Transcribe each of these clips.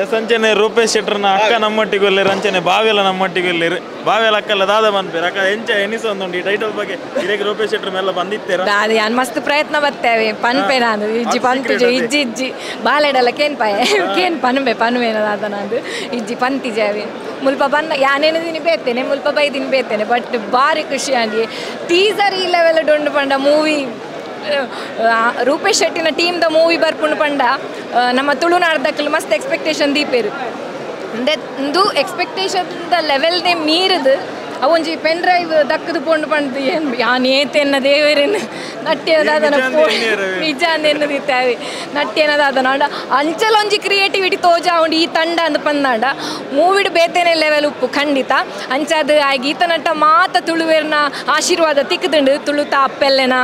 S ಅಂಚನೆ ರೂಪೇಶ್ ಶೆಟ್ಟರ್ನ ಅಕ್ಕ ನಮ್ಮೊಟ್ಟಿಗೆ ಉಲ್ಲೇರು ಅಂಚನೆ ಬಾವೆಲ ನಮ್ಮೊಟ್ಟಿಗೆ ಉಲ್ಲೇರು ಬಾವೆಲ ಅಕ್ಕಲ್ಲ ದಾದ ಪನ್ಪೇರು ಅಕ್ಕ ಎಂಚ ಎನಿಸೊಂದುಂಡು ಈ ಟೈಟಲ್ ಬಗ್ಗೆ ಇರೆಗ್ ರೂಪೇಶ್ ಶೆಟ್ಟರ್ ಮೆಲ್ಲ ಬಂದಿತ್ತೇರ ದಾದ ಯಾನ್ ಮಸ್ತ್ ಪ್ರಯತ್ನ ಬತ್ತೇವೆ ಪನ್ಪೆ ನಾನು ಇಜ್ಜಿ ಪಂತಿಜೆ ಇಜ್ಜಿ ಇಜ್ಜಿ ಬಾಲೆಡಲ ಕೇನ್ ಪಾಯೆ ಕೇನ್ ಪನ್ಪೆ ಪನ್ವೇನ ದಾದ ನಾನು ಇಜ್ಜಿ ಪಂತಿಜಾವೆ ಮುಲ್ಪ ಬನ್ನ ಯಾನೇನು ದಿನ ಬೇತೇನೆ ಮುಲ್ಪ ಬೈದಿನ ಬೇತೇನೆ ಬಟ್ ಬಾರಿ ಖುಷಿ ಆಗಿ ಟೀಸರ್ ಈ ಲೆವೆಲ್ ಡೊಂಡು ಪಂಡ ಮೂವಿ ರೂಪೇಶ್ ಶೆಟ್ಟಿನ ಟೀಮ್ the movie ಬರ್ಪುಂಡು ಪಂಡ ನಮ್ಮ ತುಳುನಾಡ್ದಕ್ಕಲು ಮಸ್ತ್ ಎಕ್ಸ್ಪೆಕ್ಟೇಷನ್ ದೀಪೇರು ಇಂದು ಎಕ್ಸ್ಪೆಕ್ಟೇಷನ್ the ಲೆವೆಲ್ನೇ ಮೀರಿದು ಅವೊಂಜಿ ಪೆನ್ ಡ್ರೈವ್ ದಕ್ಕದು ಪೋಂಡು ಪಂಡ್ದು ಏನು ಯಾನ್ ಏತೆನ್ನ ದೇವರೇನು ನಟ್ಯದಾದನ ನಿಜ ಅಂದೆನ್ನದಿತ್ತಾವೆ ನಟ್ಯನದಾದನ ಅಂಡ ಅಂಚಲೊಂಜಿ ಕ್ರಿಯೇಟಿವಿಟಿ ತೋಜಾವುಂಡು ಈ ತಂಡ ಅಂದ್ ಪಂದಾಂಡ ಮೂವಿಡ್ ಬೇತೇನೆ ಲೆವೆಲ್ ಉಪ್ಪು ಖಂಡಿತ ಅಂಚಾದ ಆ ಗೀತ ನಟ ಮಾತ ತುಳುವೇರ್ನ ಆಶೀರ್ವಾದ ತಿಕ್ಕದುಂಡು ತುಳುತ ಅಪ್ಪೆಲ್ಲೆನ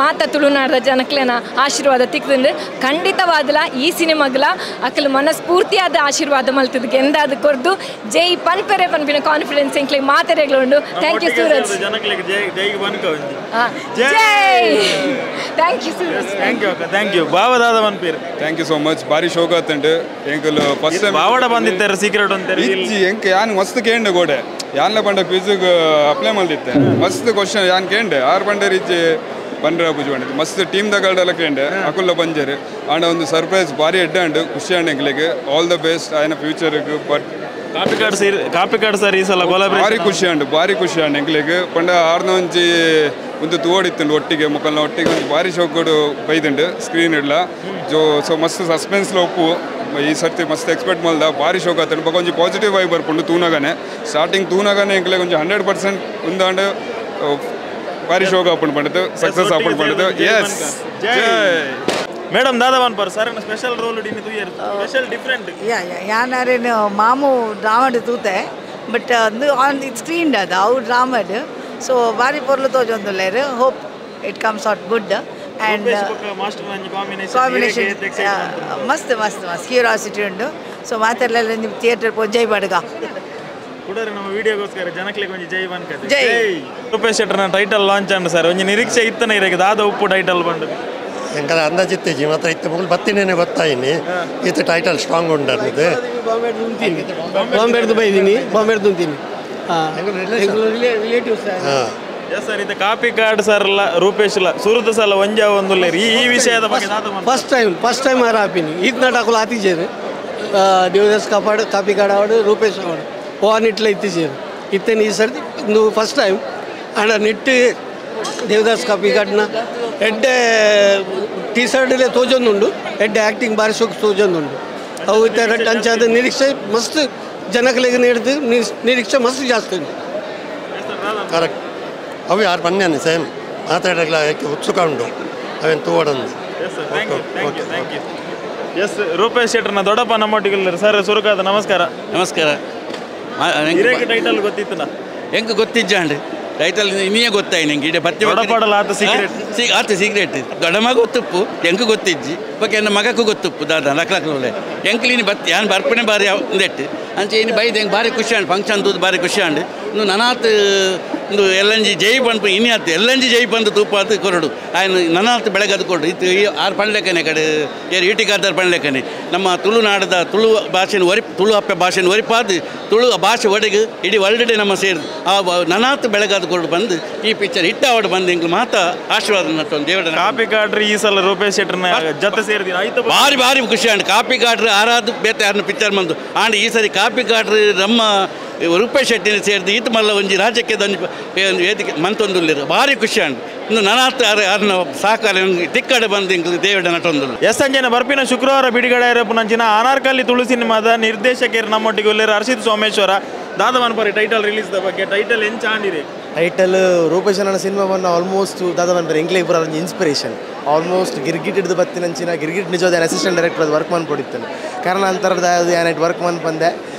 ಮಾತ ತುಳುನಾಡದ ಜನಕ್ಲೆನ ಆಶೀರ್ವಾದ ತಿಕ್ಕದುಂಡು ಖಂಡಿತವಾದಲ ಈ ಸಿನಿಮಾಗ್ಲ ಅಕಲ್ ಮನಸ್ಫೂರ್ತಿಯಾದ ಆಶೀರ್ವಾದ ಮಲ್ತದ ಗೆಂದಾದ ಕೊರ್ದು ಜೈ ಪನ್ಪೆರೆ ಪನ್ಪಿನ confidence ಎಂಕ್ಲೆ ಮಾತೆರೆಗ್ಲುಂಡು. Thank you Suraj. Jai. Thank you Suraj. Thank you ಅಕ್ಕ, thank you. ಬಾವದಾದ ಪನ್ಪೇರು. Thank you so much. ಬಾರಿ ಶೋಕ್ ಆತುಂಡು ಎಂಕುಲು ಫಸ್ಟ್ ಟೈಮ್ ಬಾವಡ ಬಂದಿತ್ತಾರೆ ಸೀಕ್ರೆಟ್ ಅಂತಾರೆ ಇಜ್ಜಿ ಎಂಕ್ ಯಾನ್ ಮಸ್ತ್ ಕೇಂಡೆ ಗೋಡೆ ಯಾನ್ಲ ಪಂಡ ಕ್ವಿಜ್ಗ್ ಅಪ್ಲೈ ಮಲ್ದಿತ್ತೆ ಮಸ್ತ್ ಕ್ವಶನ್ ಯಾನ್ ಕೇಂಡೆ ಆರ್ ಪಂಡೇರ್ ಇಜ್ಜಿ ಪನ್ರ ಪೂಜೆ ಪಂಡಿತ್ತು ಮಸ್ತ್ ಟೀಮ್ ದಗಲ್ಡೆಲ್ಲ ಕೇಂಡೆ ಅಕುಲ್ಲ ಬಂಜೇರು ಆಂಡ ಒಂದು ಸರ್ಪ್ರೈಸ್ ಬಾರಿ ಎಡ್ಡೆ ಅಂಡು ಖುಷಿ ಅಂಡ್ ಎಂಕ್ಲೆಗ್ all the best ಆಯ್ನ ಫ್ಯೂಚರ್ಗ್. ಬಟ್ ಕಾಪಿಕಾಡ್ ಸರ್ ಈ ಸಲ ಕೊಲಾಬರೇಷನ್ ಬಾರಿ ಖುಷಿ ಅಂಡು ಬಾರಿ ಖುಷಿ ಅಂಡು ಎಂಕ್ಲೆಗ್ ಪಂಡ ಆರ್ನ ಒಂಜಿ ಒಂದು ತೋಡಿತ್ತುಂಡು ಒಟ್ಟಿಗೆ ಮುಖಲ್ನ ಒಟ್ಟಿಗೆ ಒಂಜಿ ಬಾರಿ ಶೋಕುಡು ಬೈದುಂಡು ಸ್ಕ್ರೀನ್ ಇಡ್ಲ ಜೋ ಸೊ ಮಸ್ತ್ ಸಸ್ಪೆನ್ಸ್ಲ ಉಪ್ಪು ಈ ಸರ್ತಿ ಮಸ್ತ್ ಎಕ್ಸ್ಪೆಕ್ಟ್ ಮಲ್ದ ಬಾರಿ ಶೋಕ್ ಆತುಂಡು ಬೊಕ ಒಂಜಿ ಪಾಸಿಟಿವ್ ವೈಬ್ ಬರ್ಪುಂಡು ತೂನಗನೆ ಸ್ಟಾರ್ಟಿಂಗ್ ತೂನಗನೆ ಎಂಕ್ಲೆಗ್ ಒಂಜಿ 100% ಉಂದಾಂಡ್ ಬಾರಿ ಶೋಕ್ ಆಪುಂಡು ಪಂಡದು ಸಕ್ಸಸ್ ಆಪುಂಡು ಪಂಡದು. ಎಸ್ ಜೈ ಮೇಡಮ್ ದಾದಾ ಪನ್ಪರ್ sir special roll ಡಿನಿ ತುಯರ್ ಸ್ಪೆಷಲ್ ಡಿಫರೆಂಟ್ ಯಾ ಯಾ ಯಾನಾರೇನು ಮಾಮು ಡ್ರಾಮಾಡ್ ತೂತೆ ಬಟ್ ಅಂದು ಆನ್ the screen ಅದ ಅವು ಡ್ರಾಮಾಡ್ ಸೊ ಬಾರಿ ಪೊರ್ಲು ತೋಜೊಂದುಲ್ಲೇರು hope it comes out good and master ನಂಜಿ combination ಮಸ್ತ್ ಮಸ್ತ್ ಮಸ್ತ್ ಕ್ಯೂರಿಯಾಸಿಟಿ ಉಂಡು ಸೊ ಮಾತಾಡಲೆಲ್ಲ ನಿಮ್ಮ ಥಿಯೇಟರ್ ಪೋ ಜೈ ಬಡ್ಗ ಕುಡರೆ ನಮ್ಮ ವಿಡಿಯೋಗೋಸ್ಕರ ಜನಕ್ಲೆಗ್ ಒಂಜಿ ಜೈ ಪನ್ಕತೆ ಜೈ. ರೂಪೇಶ್ ಶೆಟ್ಟರ್ನ ಟೈಟಲ್ ಲಾಂಚ್ ಅಂಡ್ ಸರ್ ಒಂಜಿ ನಿರೀಕ್ಷೆ ಇತ್ತನ ಇರೆಗ್ ದಾದ ಉಪ್ಪು ಟೈಟಲ್ ಬಂಡು ಎಂಕಲ ಅಂದಾಜಿತ್ತೀಜಿ ಮಾತ್ರ ಇತ್ತೆ ಮುಗುಲು ಬತ್ತಿನೇನೆ ಗೊತ್ತಾಯಿನಿ ಈತ ಟೈಟಲ್ ಸ್ಟ್ರಾಂಗ್ ಉಂಡು ಅನ್ನೋದು. ಬಾಂಬೆಡ್ದು ಬೈದೀನಿ ಬಾಂಬೆಡ್ದು ಉಂತೀನಿ ರಿಲೇಟಿವ್ಸ್. ಹಾಂ ಎಸ್ ಸರ್ ಇದು ಕಾಪಿಕಾಡ್ ಸರ್ ಲ ರೂಪೇಶ್ ಲ ಸುರುತ ಸಲ ಒಂಜ ಒಂದುಲ್ಲೇರು ಈ ವಿಷಯದ ಬಗ್ಗೆ ಫಸ್ಟ್ ಟೈಮ್ ಆರ ಆಪಿನಿ ಈತ್ ನಾಟಕಲು ಆತಿಜೇರು ದೇವದಾಸ್ ಕಾಪಾಡು ಕಾಪಿಕಾಡ್ ಆವಡು ರೂಪೇಶ್ ಆವಡು ಓ ನಿಟ್ಲ ಇತ್ತೀಜೇರು ಇತ್ತೇನೆ ಈ ಸರ್ತಿ ಒಂದು ಫಸ್ಟ್ ಟೈಮ್ ಆಂಡ ನಿಟ್ಟು ದೇವದಾಸ್ ಕಾಪಿಕಾಡ್ನ ಎಡ್ಡೆ ಟೀ ಶರ್ಟ್ಲೇ ತೋಜೊಂದುಂಡು ಎಡ್ಡೆ ಆ್ಯಕ್ಟಿಂಗ್ ಬಾರಿ ಸೊಕ್ ತೋಜೊಂದುಂಡು ಅವು ಇತ್ತ ಅಂಚಾದ ನಿರೀಕ್ಷೆ ಮಸ್ತ್ ಜನಕಲಿಗೆ ನೀಡಿದ್ದು ನಿರೀಕ್ಷೆ ಮಸ್ತ್ ಜಾಸ್ತಿ ಉಂಟು. ಕರೆಕ್ಟ್ ಅವು ಯಾರು ಬನ್ನಿ ಸೇಮ್ ಮಾತಾಡಗ್ಲ ಉತ್ಸುಕ ಉಂಡು ಅವೇನು ತೂವಡಂದು. ಎಸ್ ರೂಪೇಶ್ ಶೆಟ್ಟರ್ನ ದೊಡ್ಡಪ್ಪ ನಮ್ಮೊಟ್ಟಿಗೆ ಸರ್ ಸುರುಕಾದ ನಮಸ್ಕಾರ. ನಮಸ್ಕಾರ. ಟೈಟಲ್ ಗೊತ್ತಿತ್ತು ಹೆಂಗೆ ಗೊತ್ತಿಜ್ಜಾಂಡ್ ಟೈಟಲ್ ಇನ್ನೇ ಗೊತ್ತಾಯಿ ನಂಗೆ ಇಡೀ ಪತ್ತೆ ಆತ ಸೀಕ್ರೆಟ್ ಆತ ಸೀಕ್ರೆಟ್ ದೊಡ್ಡ ಮಗ ಗೊತ್ತುಪ್ಪು ಎಂಕು ಗೊತ್ತಿಜ್ಜಿ ಬೊಕ್ಕ ಎನ್ನ ಮಗಕ್ಕೂ ಗೊತ್ತುಪ್ಪು ದಾದ ಲಕ್ಲಕ್ಲೋಲೆ ಎಂಕ್ಲು ಇನ್ನು ಬತ್ತಿ ಯಾನ್ ಬರ್ಪಣೆ ಬಾರಿ ಒಂದೆಟ್ಟು ಅಂಚೆ ಇನ್ನು ಬೈದು ಹೆಂಗೆ ಭಾರಿ ಖುಷಿ ಆಂಡ್ ಫಂಕ್ಷನ್ ತೂದು ಭಾರಿ ಖುಷಿ ಆಂಡ್ ಇನ್ನು ನನಾತ್ ಒಂದು ಎಲ್ಲಂಜಿ ಜೈ ಪನ್ಪು ಇನಿ ಆತು ಎಲ್ಲಂಜಿ ಜೈ ಬಂದು ತೂಪಾತು ಕೊರಡು ಆಯ್ನ ನನಾತ್ ಬೆಳಗದು ಕೊರಡು ಇತ್ತು ಈ ಆರು ಪಣ್ಲೆಕ್ಕನೆ ಕಡೆ ಏರು ಈಟಿಗಾದಾರ ಪಣ್ಲೆಕ್ಕನೆ ನಮ್ಮ ತುಳುನಾಡದ ತುಳು ಭಾಷೆನ ಒರಿ ತುಳು ಅಪ್ಪೆ ಭಾಷೆನ ಒರಿಪಾದು ತುಳು ಭಾಷೆ ಒಡೆಗೆ ಇಡೀ ವರ್ಲ್ಡ್ ನಮ್ಮ ಸೇರಿದು ಆ ನನಾತ್ ಬೆಳಗಾದ ಕೊರಡು ಬಂದು ಈ ಪಿಕ್ಚರ್ ಹಿಟ್ ಆವಡ್ ಬಂದು ಎಂಕ್ಲು ಮಾತ ಆಶೀರ್ವಾದ ನಟ್ಟು ದೇವರ ಕಾಪಿಕಾಡ್ರಿ ಈ ಸಲ ರೂಪೇಶ್ ಶೆಟ್ಟರ್ನ ಜೊತೆ ಸೇರಿದಿನ ಆಯ್ತು ಭಾರಿ ಭಾರಿ ಖುಷಿ ಆಂಡ್ ಕಾಪಿಕಾಡ್ರಿ ಆರಾದು ಬೇತೆ ಯಾರನ್ನ ಪಿಕ್ಚರ್ ಬಂದು ಆಂಡ್ ಈ ಸರಿ ಕಾಪಿಕಾಡ್ರಿ ನಮ್ಮ ರೂಪೇಶ್ ಶೆಟ್ಟಿನ ಸೇರಿದು ಈತ ಮಲ್ಲ ಒಂಜಿ ರಾಜ್ಯಕ್ಕೆ ಒಂದು ವೇದಿಕೆ ಮಂತೊಂದುಲ್ಲೇರು ಭಾರಿ ಖುಷಿ ಆಂಡ್ ಇನ್ನು ನನಾತ್ ಅರ್ನ ಸಹಕಾರ ತಿಕ್ಕಡೆ ಬಂದು ಇಂಕ್ಲು ದೇವಿಡ ನಟೊಂದುಲ್ಲ. ಎಸ್ ಅಂಜನ ಬರ್ಪಿನ ಶುಕ್ರವಾರ ಬಿಡುಗಡೆ ನಂಚಿನ ಅನಾರ್ಕಲಿ ತುಳು ಸಿನಿಮಾದ ನಿರ್ದೇಶಕರು ನಮ್ಮೊಟ್ಟಿಗೆ ಉಲ್ಲೇರು ಹರ್ಷಿತ್ ಸೋಮೇಶ್ವರ ದಾದ ಮನ್ಪರಿ ಟೈಟಲ್ ರಿಲೀಸ್ the ಬಗ್ಗೆ ಟೈಟಲ್ ಎಂಚ ಆಂಡಿರಿ ಟೈಟಲ್ ರೂಪೇಶನ ಸಿನಿಮಾವನ್ನು ಆಲ್ಮೋಸ್ಟ್ ದಾದ ಮನ್ಪರಿ ಎಂಕ್ಲೆ ಪೂರ ಒಂಜಿ ಇನ್ಸ್ಪಿರೇಷನ್ ಆಲ್ಮೋಸ್ಟ್ ಗಿರ್ಗಿಟ್ ಹಿಡಿದು ಬತ್ತಿನಂಚಿನ ಗಿರ್ಗಿಟ್ ನಿಜವಾದ ಅಸಿಸ್ಟೆಂಟ್ ಡೈರೆಕ್ಟರ್ ಅದು ವರ್ಕ್ ಮನ್ಪೊಡಿತ್ತಾನೆ ಕಾರಣಾಂತರದ ಅದು ಏನಾಯ್ತು ವರ್ಕ್ ಮನ್ಪಂದೆ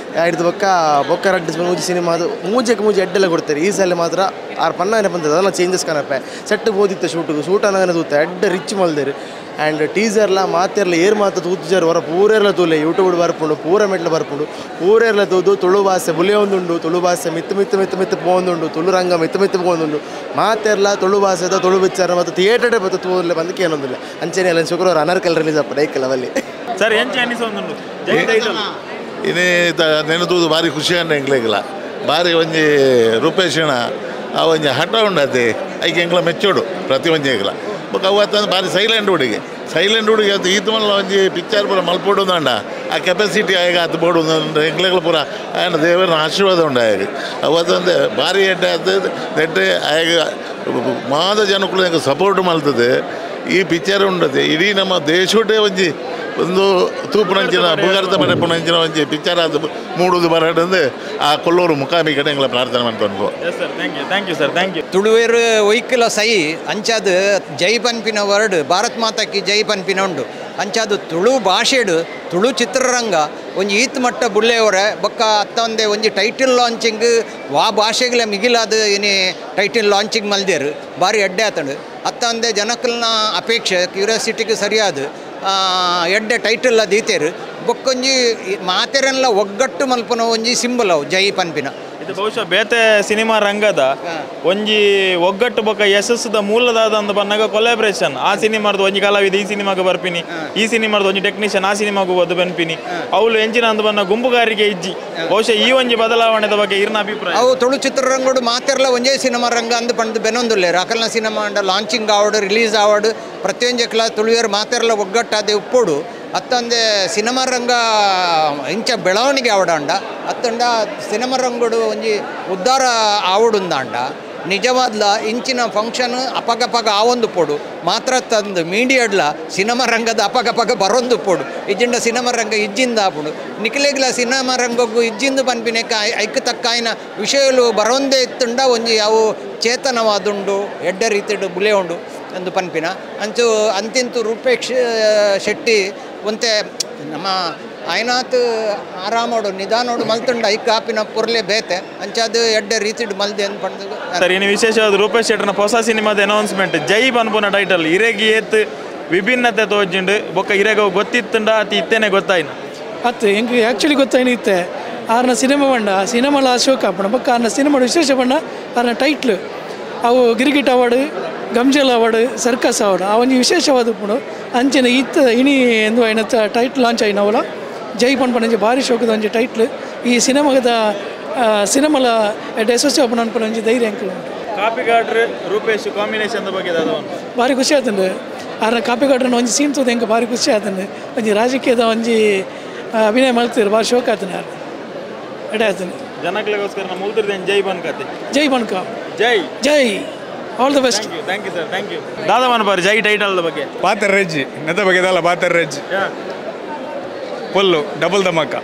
ಐದು ಬೊಕ್ಕ ಬೊಕ್ಕ ರಡ್ಡ್ ಮೂಜಿ ಸಿನಿಮಾ ಅದು ಮೂಜೆಗೆ ಮೂಜಿ ಎಡ್ಡೆಲ್ಲ ಕೊಡ್ತಾರೆ. ಈ ಸಲ ಮಾತ್ರ ಆರು ಪನ್ನಾನೆ ಬಂದದ್ದು ಅದೆಲ್ಲ ಚೇಂಜಸ್ ಕಾಣಪ್ಪೆ. ಸೆಟ್ ಬೋದಿತ್ತೆ ಶೂಟಿಗೆ ಶೂಟ್ ಅನ್ನೋದನ್ನ ತೂತೆ ಎಡ್ಡೆ ರಿಚ್ ಮಲ್ದೇರು. ಆ್ಯಂಡ್ ಟೀಸರ್ಲ ಮಾತೆರ್ಲ ಏರ್ ಮಾತ ತೂತುಜಾರು ಹೊರ ಪೂರೆರ್ಲ ತೂಲೆ ಯೂಟ್ಯೂಬ್ ಬರ್ಪುಂಡು ಪೂರ ಮೆಟ್ಲು ಬರ್ಪುಂಡು ಪೂರೆರ್ಲ ತೂದು ತುಳು ಭಾಷೆ ಬುಲಿಯೊಂದುಂಡು, ತುಳು ಭಾಷೆ ಮಿತ್ತು ಮಿತ್ತು ಮಿತ್ತು ಮಿತ್ತು ಪೋಂದುಂಡು, ತುಳು ರಂಗ ಮಿತ್ತು ಮಿತ್ತು ಪೋಂದುಂಡು. ಮಾತೆರ್ಲ ತುಳು ಭಾಷೆದ ತುಳು ಪಿಕ್ಚರ್ ಮತ್ತು ಥಿಯೇಟರ್ ಮತ್ತು ತೂರ್ಲೆ ಬಂದು ಕೇನೊಂದಿಲ್ಲ. ಅಂಚೆನೆ ಎಲ್ಲ ಶುಕ್ರವಾರ ಅನಾರ್ಕಲ್ ರಿಲೀಸ್ ಅಪ್ಪ ಡೈಕಲ್ ಅವಲ್ಲಿ. ಸರ್ ಎಂಚ ಅನಿಸೊಂದುಂಡು ಜೈ ಟೈಟಲ್? ಇನಿ ನೆನತೂದು ಭಾರಿ ಖುಷಿ ಅನ್ನ ಎಂಕ್ಲೆಗ್ಲ ಭಾರಿ ಒಂಜಿ ರೂಪೇಶನ ಆ ಒಂಜಿ ಹಠ ಉಂಡತೆ ಐಕೆ ಎಂಕ್ಲ ಮೆಚ್ಚೋಡು ಪ್ರತಿ ಒಂಜಿ ಎಂಕ್ಲ ಬೊಕ್ಕ ಅವು ಅತ್ತಂದ್ರೆ ಭಾರಿ ಸೈಲೆಂಟ್ ಹುಡುಗಿ, ಸೈಲೆಂಟ್ ಹುಡುಗಿ ಅದು ಈತ ಮಲ್ಲ ಒಂಜಿ ಪಿಕ್ಚರ್ ಪೂರ ಮಲ್ಪೋಡು ಅಂಡ ಆ ಕೆಪಾಸಿಟಿ ಆಗ ಆತು ಬೋಡು ಎಂಕ್ಲೆಗ್ಲ ಪೂರ ಆಯನ ದೇವರನ ಆಶೀರ್ವಾದ ಉಂಡು ಆಯಗ. ಅವು ಅತ್ತಂದ್ರೆ ಭಾರಿ ಎಡ್ಡೆ ಆತು ನೆಟ್ಟೆ ಆಯಗ ಮಾದ ಜನಕ್ಕೂ ಎಂಕ್ ಸಪೋರ್ಟ್ ಮಲ್ತದೆ. ಈ ಪಿಕ್ಚರ್ ಉಂಡತೆ ಇಡೀ ನಮ್ಮ ದೇಶೋಟೇ ಒಂಜಿ ಒಂದು ತೂಪುನಂಚಿನ ಬುಗಾರ್ದ ಪಡೆಪುನಂಚಿನ ಒಂಜಿ ಪಿಕ್ಚರ್ ಅದು ಮೂಡುದು ಬರಡಂದು ಆ ಕೊಲ್ಲೂರು ಮುಖಾಮಿ ಕಡೆ ಎಂಗ್ಲ ಪ್ರಾರ್ಥನೆ ಮಾಡ್ಕೊಂಡು. Yes sir, thank you, thank you sir, thank you. ತುಳುವೇರು ಒಯ್ಕಲ ಸೈ ಅಂಚಾದ ಜೈ ಪನ್ಪಿನ ವರ್ಡ್ ಭಾರತ್ ಮಾತಾಕಿ ಜೈ ಪನ್ಪಿನ ಉಂಡು. ಅಂಚಾದ ತುಳು ಭಾಷೆಡು ತುಳು ಚಿತ್ರರಂಗ ಒಂಜಿ ಈತ್ ಮಟ್ಟ ಬುಳ್ಳೆಯವರೆ ಬೊಕ್ಕ ಅತ್ತೊಂದೆ ಒಂಜಿ ಟೈಟಲ್ ಲಾಂಚಿಂಗ್ ವಾ ಭಾಷೆಗಳ ಮಿಗಿಲಾದ ಏನೇ ಟೈಟಲ್ ಲಾಂಚಿಂಗ್ ಮಲ್ದೇರು ಭಾರಿ ಎಡ್ಡೆ ಆತಂಡು. ಅತ್ತೊಂದೆ ಜನಕ್ಕಲ್ನ ಅಪೇಕ್ಷೆ ಕ್ಯೂರಿಯಾಸಿಟಿಗೆ ಸರಿಯಾದ ಎಡ್ಡೆ ಟೈಟಲ್ ದೀತೇರು ಬೊಕ್ಕೊಂಜಿ ಮಾತೆರೆಲ್ಲ ಒಗ್ಗಟ್ಟು ಮಲ್ಪನ ಒಂಜಿ ಸಿಂಬಲ್ ಅವು ಜೈ ಪನ್ಪಿನ. ಇದು ಬಹುಶಃ ಬೇತೆ ಸಿನಿಮಾ ರಂಗದ ಒಂಜಿ ಒಗ್ಗಟ್ಟು ಬೊಕ್ಕ ಯಶಸ್ಸುದ ಮೂಲದಾದ ಅಂದ್ ಬನ್ನಾಗ ಕೊಲಾಬ್ರೇಷನ್. ಆ ಸಿನಿಮಾದ ಒಂಜಿ ಕಲಾವಿದ ಈ ಸಿನಿಮಾಗೆ ಬರ್ಪಿನಿ, ಈ ಸಿನಿಮಾದ ಒಂಜಿ ಟೆಕ್ನಿಷಿಯನ್ ಆ ಸಿನಿಮಾಗೆ ಹೋದ್ ಬನ್ಪಿನಿ, ಅವಳು ಎಂಜಿನ ಅಂದ್ ಬನ್ನ ಗುಂಪುಗಾರಿಕೆ ಇಜ್ಜಿ. ಬಹುಶಃ ಈ ಒಂಜಿ ಬದಲಾವಣೆದ ಬಗ್ಗೆ ಇರ್ನ ಅಭಿಪ್ರಾಯ? ಅವು ತುಳು ಚಿತ್ರರಂಗಡು ಮಾತೆರ್ಲ ಒಂಜೇ ಸಿನಿಮಾ ರಂಗ ಅಂದ್ ಪಂದ್ ಬೆನೊಂದುಲ್ಲೇರು. ಅಕಲ್ನ ಸಿನಿಮಾ ಅಂಡ ಲಾಂಚಿಂಗ್ ಆವಡು ರಿಲೀಸ್ ಆವಡು ಪ್ರತಿಯೊಂಜಿ ಕ್ಲಾ ತುಳುವೇರು ಮಾತೆರ್ಲ ಒಗ್ಗಟ್ಟಾದೆ ಉಪ್ಪೋಡು. ಅತ್ತಂದೆ ಸಿನಿಮಾ ರಂಗ ಇಂಚ ಬೆಳವಣಿಗೆ ಆವಡಂಡ ಅತ್ತಂಡ ಸಿನಿಮಾ ರಂಗಡು ಒಂಜಿ ಉದ್ಧಾರ ಆವಡುಂದಾಂಡ ನಿಜವಾದ್ಲ ಇಂಚಿನ ಫಂಕ್ಷನ್ ಅಪಗಪಗ ಆವೊಂದು ಪೋಡು ಮಾತ್ರ ತಂದು ಮೀಡಿಯಾಡ್ಲ ಸಿನಿಮಾ ರಂಗದ ಅಪಗಪಗ ಬರೊಂದು ಪೋಡು. ಇಜ್ಜಿಂಡ ಸಿನಿಮಾ ರಂಗ ಇಜ್ಜಿಂದ ಆಪುಡು ನಿಕ್ಲೆಗ್ಲ ಸಿನಿಮಾ ರಂಗಕ್ಕೂ ಇಜ್ಜಿಂದು ಪನ್ಪಿನೆಕ್ಕ ಐಕ್ ತಕ್ಕಾಯಿನ ವಿಷಯಲು ಬರೊಂದೇ ಇತ್ತುಂಡ ಒಂಜಿ ಅವು ಚೇತನವಾದುಂಡು ಎಡ್ಡೆ ರೀತಿಡು ಬುಲೆ ಉಂಡು ಎಂದು ಪನ್ಪಿನ. ಅಂಚು ಅಂತಿಂತು ರೂಪೇಶ್ ಶೆಟ್ಟಿ ಒಂತೆ ನಮ್ಮ ಆಯ್ನಾತ್ ಆರಾಮೋಡು ನಿಧಾನೋಡು ಮಲ್ತುಂಡ ಐಕ್ ಕಾಪಿನ ಪೊರ್ಲೆ ಬೇತೆ ಅಂಚಾದ ಎಡ್ಡೆ ರೀತಿಡು ಮಲ್ದೆ ಅಂದ್ ಪಂಡ್. ಸರ್ ಇನ್ನು ವಿಶೇಷವಾದ ರೂಪೇಶ್ ಶೆಟ್ಟರ್ನ ಹೊಸ ಸಿನಿಮಾದ ಅನೌನ್ಸ್ಮೆಂಟ್ ಜೈ ಪನ್ಪುನ ಟೈಟಲ್ ಇರೆಗ್ ಏತ್ ವಿಭಿನ್ನತೆ ತೋಜಿಂಡು ಬೊಕ್ಕ ಇರೆಗ ಗೊತ್ತಿತ್ತುಂಡ ಅತಿ ಇತ್ತೇನೆ ಗೊತ್ತಾಯಿನ ಅತ್ತು ಎಂಕ್ ಆ್ಯಕ್ಚುಲಿ ಗೊತ್ತಾಯಿನ ಇತ್ತೆ ಆರ್ನ ಸಿನಿಮಾ ಬಣ್ಣ ಸಿನಿಮಾಲ ಅಶೋಕ ಅಪ್ಪಣ ಬೊಕ್ಕ ಆರ್ನ ಸಿನಿಮಾ ವಿಶೇಷ ಬಣ್ಣ ಆರ್ನ ಟೈಟ್ಲು ಅವು Girigit award ಗಂಜಲ್ award circus award ಆ ಒಂಜಿ ವಿಶೇಷವಾದ ಉಪ್ಪುಂಡು. ಅಂಚನೆ ಇತ್ತ ಇನಿ ಎಂದು ಐನ ಟೈಟ್ಲ್ ಲಾಂಚ್ ಆಯಿನವಲ ಜೈ ಪನ್ಪನ ಒಂಜಿ ಭಾರಿ ಶೋಕದ ಒಂಜಿ ಟೈಟ್ಲ್ ಈ ಸಿನಿಮಾದ ಸಿನಿಮಾಲ ಯಶಸ್ವಿ ಆಪುನ ಅನ್ಪುನ ಒಂಜಿ ಧೈರ್ಯ ಅಂಕಲ್ ಉಂಟು. ಕಾಪಿಗಾಡ್ರ್ ರೂಪೇಶ್ ಕಾಂಬಿನೇಷನ್ ಬಗ್ಗೆ ಭಾರಿ ಖುಷಿ ಆತಂಡು. ಆರ್ನ ಕಾಪಿಗಾಡ್ರನ್ನ ಒಂಜಿ ಸೀನ್ ತೂದು ಎಂಕ್ ಭಾರಿ ಖುಷಿ ಆತಂಡು. ಒಂಜಿ ರಾಜಕೀಯದ ಒಂಜಿ ಅಭಿನಯ ಮಲ್ತಿರು ಭಾರಿ ಶೋಕ ಆತಂಡು ಆರ್ನ ಎಡೆ ಆತಂಡು. ಜನಕ್ಲೆಗೋಸ್ಕರ ನಮ್ಮ ಮುಲ್ತಿರ್ದೇನು ಜೈ ಬನ್ಕತೆ ಜೈ ಬನ್ಕ ಜೈ ಜೈ all the best. Thank you sir, thank you. ದಾದಾ ಮನಪಾರಿ ಜೈ ಟೈಟಲ್ ಬಗ್ಗೆ? ಪಾತರ್ ರೆಜ್ಜಿ ನೆದ ಬಗ್ಗೆ ದಲ್ಲ ಪಾತರ್ ರೆಜ್ಜಿ ಫುಲ್ಲು ಡಬಲ್ ಧಮಾಕ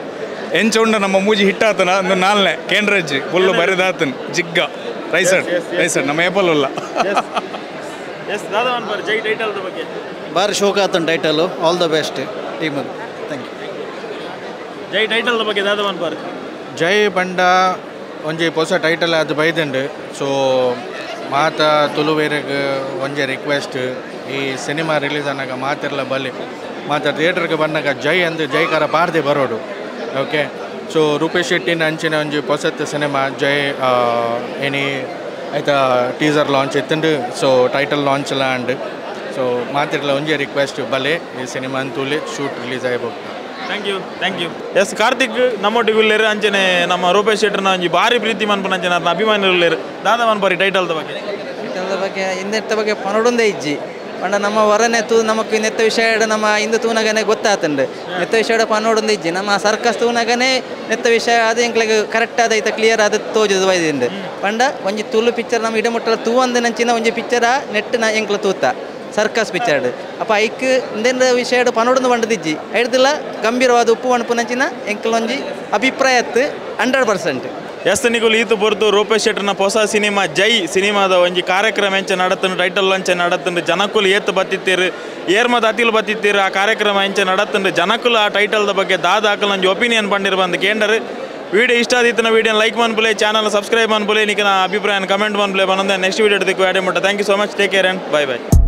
ಎಂಚ ಉಂಡ ನಮ್ಮ ಮೂಜಿ ಹಿಟ್ಟಾತನ ಒಂದು ನಾಲ್ನೇ ಕೇಂದ್ರಜ್ಜಿ ಫುಲ್ಲು ಬರೆದಾತನ್ ಜಿಗ್ಗ ರೈಸರ್ ರೈಸರ್ ನಮ್ಮ ಏಪಲ್ ಅಲ್ಲ. ಎಸ್ ದಾದಾ ಮನಪಾರಿ ಜೈ ಟೈಟಲ್ ಬಗ್ಗೆ? ಬಾರಿ ಶೋಕ ಆತನ್ title, all the best team, thank you. Jai title ಬಗ್ಗೆ ದಾದಾ ಮನಪಾರಿ? ಜೈ ಬಂಡ ಒಂಜಿ ಹೊಸ ಟೈಟಲ್ ಅದು ಬೈದಂಡು. ಸೊ ಮಾತ ತುಳುವೇರೆಗ್ ಒಂಜೆ ರಿಕ್ವೆಸ್ಟ್ ಈ ಸಿನಿಮಾ ರಿಲೀಸ್ ಆನಾಗ ಮಾತಿರಲ ಬಲಿ ಮಾತ ಥಿಯೇಟರ್ಗೆ ಬಂದಾಗ ಜೈ ಅಂದು ಜೈಕಾರ ಪಾರ್ದೆ ಬರೋಡು. ಓಕೆ ಸೊ ರೂಪೇಶ್ ಶೆಟ್ಟಿನ ಅಂಚಿನ ಒಂಜಿ ಹೊಸತ್ ಸಿನಿಮಾ ಜೈ ಎನಿ ಆಯ್ತಾ ಟೀಸರ್ ಲಾಂಚ್ ಇತ್ತಂಡು. ಸೊ ಟೈಟಲ್ ಲಾಂಚ್ ಎಲ್ಲ ಅಂಡ್ ಸೊ ಮಾತಿರಲ ಒಂಜೆ ರಿಕ್ವೆಸ್ಟ್ ಬಲೆ ಈ ಸಿನಿಮಾ ಅಂತೂಲೆ ಶೂಟ್ ರಿಲೀಸ್ ಆಗಬಹುದು. Thank you, thank you. Yes Karthik ನಮ್ಮೊಟ್ಟಿಗೆ ಉಲ್ಲೇರು ಅಂಚನೆ ನಮ್ಮ ರೂಪೇಶ್ ಶೆಟ್ಟರ್ನ ಒಂಜಿ ಭಾರಿ ಪ್ರೀತಿ ಮನ್ಪುನ ಅಂಚನೆ ಅರ್ನ ಅಭಿಮಾನಿಲು ಉಲ್ಲೇರು. ದಾದಾ ಮನ್ಪರಿ ಟೈಟಲ್ದ ಬಗ್ಗೆ? ಟೈಟಲ್ದ ಬಗ್ಗೆ ಇಂದೆತ್ತ ಬಗ್ಗೆ ಪನೊಡೊಂದೇ ಇಜ್ಜಿ ಪಂಡ ನಮ್ಮ ವರನೆ ತೂ ನಮಕ್ ನೆತ್ತ ವಿಷಯ ನಮ್ಮ ಇಂದು ತೂನಗನೆ ಗೊತ್ತಾತಂಡು ನೆತ್ತ ವಿಷಯ ಪನೊಡೊಂದು ಇಜ್ಜಿ ನಮ್ಮ ಸರ್ಕಸ್ ತೂನಗನೆ ನೆತ್ತ ವಿಷಯ ಅದು ಎಂಕ್ಲೆಗ್ ಕರೆಕ್ಟ್ ಆದ ಐತ ಕ್ಲಿಯರ್ ಆದ ತೋಜುದು ಬೈದಿಂಡು. ಪಂಡ ಒಂಜಿ ತುಳು ಪಿಕ್ಚರ್ ನಮ್ಮ ಇಡಮುಟ್ಟಲ ತೂವಂದನಂಚಿನ ಒಂಜಿ ಪಿಕ್ಚರ ನೆಟ್ಟು ನ ಎಂಕ್ಲ ತೂತ ಸರ್ಕಸ್ ಪಿಕ್ಚರ್ ಅಪ್ಪ ಐಕ್ ಇಂದೆಂದ ವಿಷಯ ಪನೊಡೊಂದು ಪಂಡದಿಜ್ಜಿ ಐಡ್ದಿಲ್ಲ ಗಂಭೀರವಾದ ಉಪ್ಪು ಪಣಪುನಂಚಿನ ಎಂಕ್ಲೊಂಜಿ ಅಭಿಪ್ರಾಯ 100%. ಎಸ್ ನಿಕುಲು ಈತು ಪೊರ್ತು ರೂಪೇಶ್ ಶೆಟ್ಟರ್ನ ಹೊಸ ಸಿನಿಮಾ ಜೈ ಸಿನಿಮಾದ ಒಂಜಿ ಕಾರ್ಯಕ್ರಮ ಎಂಚ ನಡತುಂಡು, ಟೈಟಲ್ ಎಂಚ ನಡತುಂಡು, ಜನಕುಲು ಏತ್ ಬತ್ತಿತ್ತೀರು, ಏರ್ಮದ ಅತಿಲು ಬತ್ತಿತ್ತೀರು, ಆ ಕಾರ್ಯಕ್ರಮ ಎಂಚ ನಡತುಂಡು, ಜನಕುಲು ಆ ಟೈಟಲ್ದ ಬಗ್ಗೆ ದಾದ ಹಾಕಲು ಒಂಜಿ ಒಪಿನಿಯನ್ ಪಂಡಿರು ಬಂದು ಕೇಂಡರು. ವಿಡಿಯೋ ಇಷ್ಟ ಆದಿತ್ತಿನ ವಿಡಿಯೋ ಲೈಕ್ ಮನ್ಪುಲೆ, ಚಾನಲ್ ಸಬ್ಸ್ಕ್ರೈಬ್ ಮನ್ಪುಲೆ, ನಿಕನ ಅಭಿಪ್ರಾಯ ಕಮೆಂಟ್ ಮನ್ಪುಲೆ. ಬಂದ ನೆಕ್ಸ್ಟ್ ವಿಡಿಯೋ ದಿಕ್ಕು ಆಡೆ ಮುಟ್ಟ. Thank you so much, take care and bye bye.